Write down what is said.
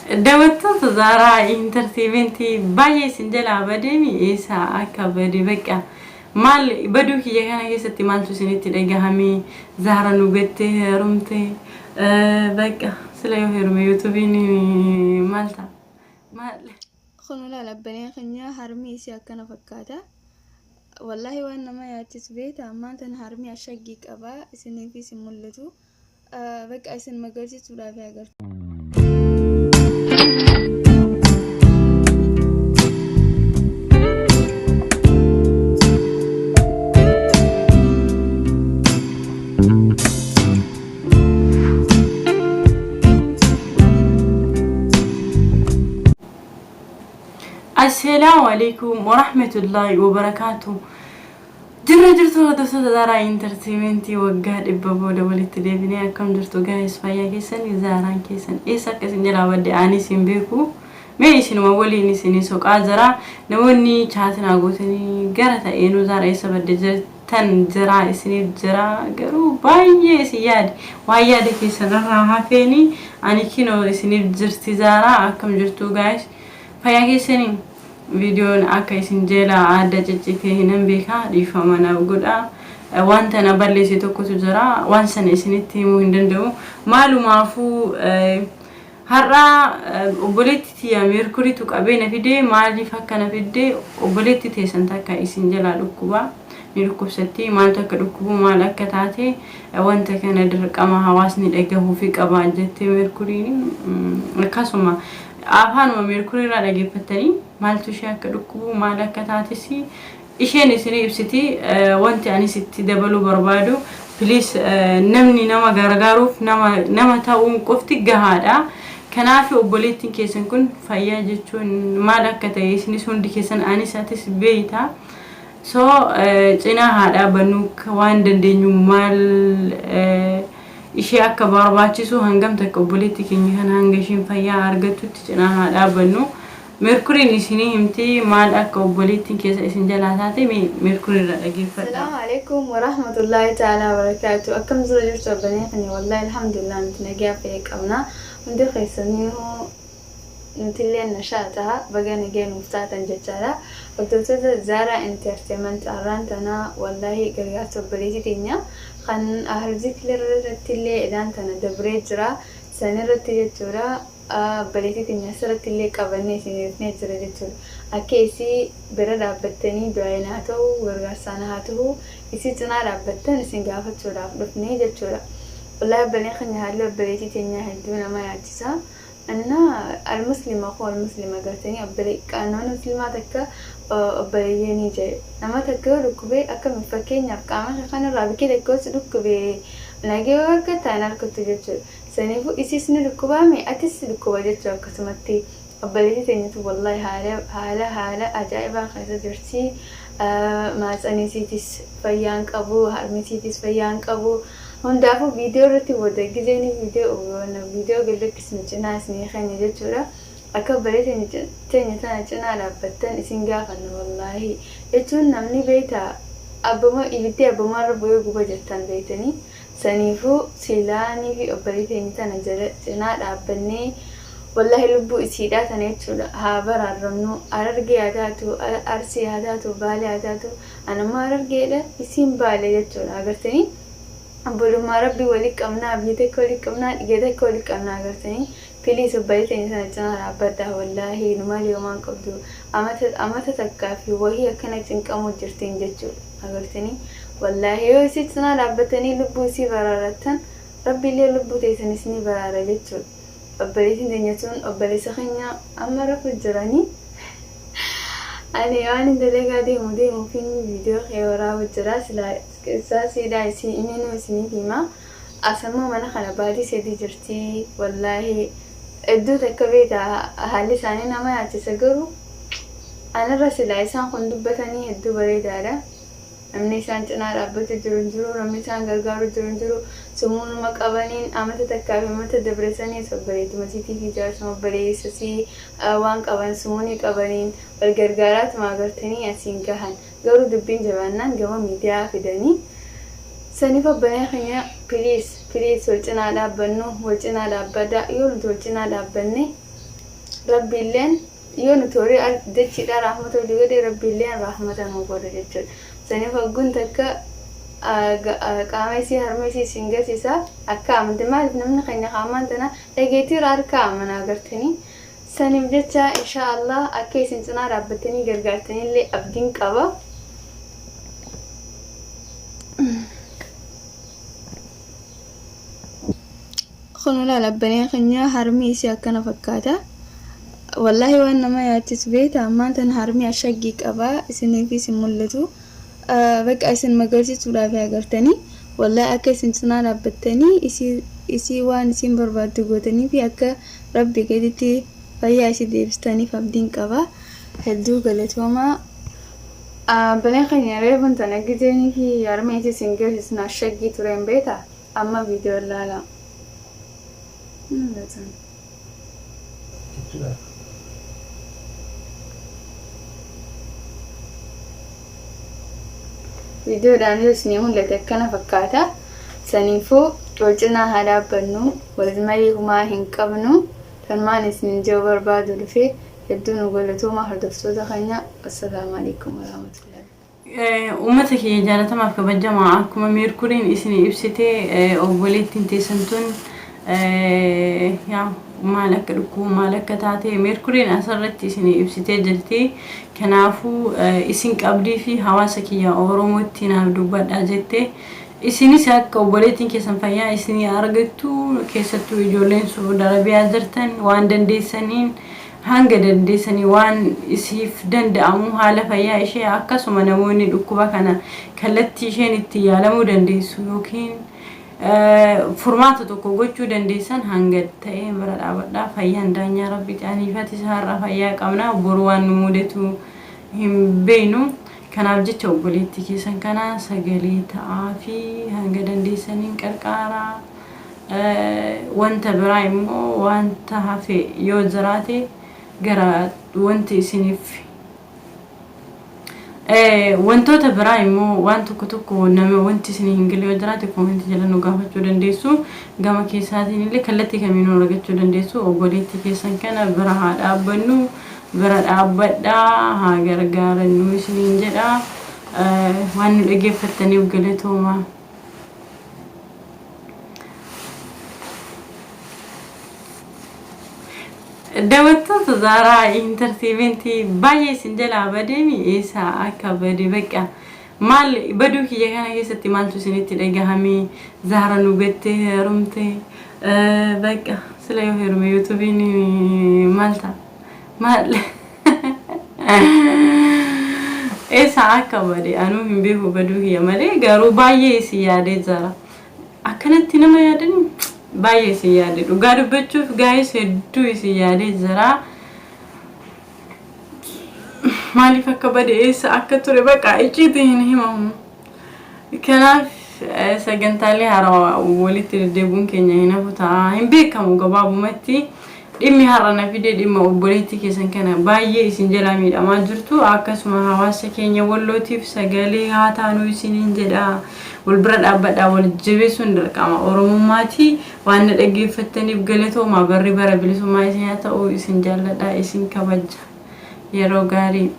Daawwattoota Zaaraa Entertainmentii, baay'ee isin jalaa badeemi. Eessa akka bade bakka maal baduu kiyya kana keessatti maaltu isinitti dhagahame? Zaara nu gattee heerumte bakka sila yoo heerume YouTubeiin maal ta'a? Maal? Kun ilaala abbanee keenya, harmi isii akkana fakkaata. Wallaahi waan nama yaachisu beekta, ammaan tana harmi ashaggii qaba, isiniifis hin mul'atu. Bakka isin magarsiisuudhaaf agartu. Assalaamu alaikum warahmatullahi wabarakaatu. Jirra jirtu, hordoftoota Zaaraa Entertainmentii, waggaa 100 booda walitti deebinee. Akkam jirtu guys, fayyaa keessan? Zaaraan keessan eessa akka isin jalaa badde anis hin beeku. Mee isinuma waliin isinii soqaa jira. Namoonni chatinaa gootanii gara ta'eenuu Zaara eessa badde jirtan jira, isiniif jira, garuu baay'ee isin yaade, waan yaada keessan irraa hafeeni ani kinoo isiniif jirti Zaaraa. Akkam jirtu guys, fayyaa keessanii? Viidiyoon akka isin jala adda ciccitee hinan beekaa, dhiifama naaf godha. Wanta na balleesse tokkotu jira, waan sana isinitti himuu hin danda'u. Maalumaafuu har'a obboleetti tiyya Meerkuriitu qabee na fide. Maaliif akka na fidde? Obboleetti teessan takka isin jalaa dhukkuba. Ni dhukkubsatti, maaltu akka dhukkubu, maal akka taate, wanta kana dirqama hawaasni dhagahuufi qaba jettee Meerkuriin. Akkasuma afaanuma Meerkurii irraa dhageeffattanii maaltu ishee akka dhukkubu, maal akka taates isheen isinii ibsiti. Wanti anis itti dabaluu barbaadu, please, namni nama gargaaruuf nama ta'uun qofti gahaadha. Kanaaf obboleettiin keessan kun fayyaa jechuun maal akka ta'e isinis hundi keessan, anis atis beeyta. So cinaa haa dhaabbannu, waan dandeenyu maal ishee akka barbaachisu, hangam takka obboleettii keenya kana hanga isheen fayyaa argattutti cinaa haa dhaabbannu. Meerkuriin isinii himti maal akka obboleettiin keessa isin jalaa taate. Mee Meerkurii irraa dhageeffadha. Asalaamu alaikum warahmatullahi ta'ala wabarakaatu. Akkam jira jirtu abbanee keenya? Wallahi alhamdulillah, nuti nagaa fayya qabna. Hundi keessaniihu nutillee nashaa taha, baga nagee nuuf taatan jechaadha. Hordoftoota Zaaraa Entertainment, har'aan tana wallahi gargaarsa obboleettii teenya kan ahal zikri irratti illee idaan tana dabree jira. San irratti jechuudha, obboleettii teenya asirratti illee qabannee isin dhufnee jira jechuudha. Akka isii bira dhaabbattanii du'aayin haa ta'u, gargaarsaan haa ta'u, isii cinaa dhaabbattan isin gaafachuudhaaf dhufnee jechuudha. Wallahi obboleen keenya, haalli obboleettii teenyaa hedduu nama yaachisa. Anna almuslima koo almuslima gartanii, namni muslimaa takka obboleeyyanii jedhe. Nama takka yoo dhukkubee akkami, fakkeenyaaf qaama kee kanarraa biqila takka yoo si dhukkubee nagee yoo argatta hin argattu jechuudha. Saniifuu isiis ni dhukkubaame, atis si dhukkuba jechuudha akkasumatti. Obboleettii teenyatu wallahi haala haala haala ajaa'ibaa keessa jirti. Maatsaniisiitis fayyaan qabu, harmisiitis fayyaan qabu. Hundaafuu viidiyoo irratti booda gizeenii viidiyoo gad lakkisnu cinaa isinii keenya jechuudha. Akka obboleettii teenya tana cinaa dhaabbattan isin gaafanna wallaahi. Jechuun namni beektaa abbuma ibiddi abbumaarra bu'ee guba jettan beektanii. Saniifuu silaanii fi obboleettii teenya tana jala cinaa dhaabbannee wallahi lubbuu isiidhaa tana jechuudha haa baraarramnu. Harargee haa taatu, Arsii haa taatu, Baalee haa taatu, anammoo Harargeedha, isiin Baalee jechuudha agartanii. Obbolummaa rabbii walii qabnaa, biyya takka walii qabnaa, dhiiga takka walii qabnaa agartanii. Please, obboleettii teenya tana cinaa dhaabbadhaa, wallaahi nu malee homaan qabdu. Amata takkaa fi wahii akkana cinqamuu jirtiin jechuudha agartanii. Wallaahi yoo isii cinaa dhaabbatanii lubbuu isii baraarattan, rabbiillee lubbuu teessan isinii baraara jechuudha. Obboleettiin teenya tun obboleessa keenya amma rafu jiranii. Ani waan hin dalagaa deemu deemuufin viidiyoo kee waraabu jira, silaa qissaa siidhaa isii inninuu isiniif hima. Asammoo mana kana baatii 3 jirti. Wallaahi hedduu takka beekta, haalli isaanii nama yaachisa, garuu anarra silaa isaan kun dubbatanii hedduu bareedaadha. Namni isaan cinaa dhaabbatu jiru hin jiru, namni isaan gargaaru jiru hin jiru. Sumuunuma qabaniin amata takkaa fi amata dabresaniis obboleettuma isiitii fi jaarsuma obboleessasii waan qaban sumuunii qabaniin wal gargaaraatuma agartanii asiin gahan. Garuu dubbiin jabaannaan gama miidiyaa fidanii. Saniif obboleen keenya, please, please, wal cinaa dhaabbannu, wal cinaa dhaabbadha. Yoo nuti wal cinaa dhaabbanne Rabbiilleen yoo nuti horii dachiidhaa rahmata walii godhe Rabbiilleen rahmata nuu godha jechuudha. Saniif hogguun takka qaama isii harma isii isin garsiisa akka amante maaliif namni keenya qaamaan tana dhageettiirra harka amana agartanii. Saniif jecha inshaa Allah akka isin cinaa dhaabbattanii gargaartanillee abdiin qaba. Kun laal abbanee keenya harmi isii akkana fakkaata. Wallaahi waan nama yaachisu beektaa ammaan tana harmi ashaggii qaba isiniifis hin mul'atu. Bakka isin magarsiisuudhaaf agartanii wallaahi akka isin cinaa dhaabbattanii isii waan isin barbaaddu gootanii fi akka rabbi gaditti fayyaa isii deebistaniif abdiin qaba. Hedduu galatoomaa. Abbanee keenya reefuun tana gizeenii fi harmi isii isin garsiisnu ashaggii tureen beektaa? Amma viidiyoo ilaalaa. Mul'atan. Jechuudha. Viidiyoodhaan yoo isinii mul'ate akkana fakkaata. Saniifuu wal cinaa haa dhaabbannu, wal marii humaa hin qabnu. Tanumaan isin jiru barbaadu dhufe hedduu nu galatooma hordoftoota keenya. Assalaamu alaikum warahmatullahi. Uummata kiyya jaalatamaaf kabajamaa akkuma meerkuriin isin ibsite obboleettiin teessan tun yaa maal akka dhukkubu maal akka taate meerkuriin asirratti isin ibsitee jirti. Kanaafuu isin qabdii fi hawaasa kiyya Oromootti naaf dubbadhaa jette. Isinis akka obboleettiin keessan fayyaa isinii argattu keessattuu ijoolleen Suudi Arabiyaa jirtan waan dandeessaniin hanga dandeessanii waan isiif danda'amu haala fayyaa ishee akkasuma namoonni dhukkuba kana kallattii isheen itti yaalamuu dandeessu yookiin furmaata tokko gochuu dandeessan hanga ta'e bira dhaabadhaa. Fayyaan daanyaa rabbi aniifatis har'a fayyaa qabna boru waan nu mudatu hin beeknu. Kanaaf jecha obboleettii keessan kana sagalee ta'aa fi hanga dandeessaniin qarqaaraa. Wanta biraa immoo wanta hafe yoo jiraate gara wanti isiniif wantoota biraa immoo waan tokko tokko nama wanti isinii hin galle yoo jiraate koomentii jala nu gaafachuu dandeessu. Gama keessaatiin illee kallattii kamiinuu argachuu dandeessu. Obboleettii keessan kana bira haa dhaabbannu, bira dhaabbadhaa, haa gargaarannu isiniin jedha. Waan nu dhaggeeffattaniif galatooma. Daawwattoota Zaaraa Intarteementii baay'ee isin jalaa badeemi eessa akka bade bakka maal baduu kiyya kana keessatti maaltu isinitti dhagahame Zaara nu gattee heerumte bakka sila yoo heerume yuutuubiin maal ta'a maal eessa akka bade anuu hin beeku baduu kiyya malee garuu baay'ee isin yaadee jira. Akkanatti nama yaadanii baay'ee isin yaade dhugaa dubbachuuf gaa'is hedduu isin yaadee jira. Maaliif akka bade eessa akka ture bakka icciitii hin himamu. Kanaaf sagantaalee haarawaa walitti deddeebi'uun keenya hin hafu ta'a. Hin beekamu gabaabumatti dhimmi har'a na fide dhimma obboleettii keessan kana baay'ee isin jalaa miidhamaa jirtu akkasuma hawaasa keenya wallootiif sagalee haa taanuu isiniin jedha. Wal bira dhaabbadhaa wal jabeessuun dirqama oromummaati. Waan na dhaggeeffattaniif galatoomaa barri bara bilisummaa isin haa ta'u isin jaalladha isin kabaja. Yeroo gaarii.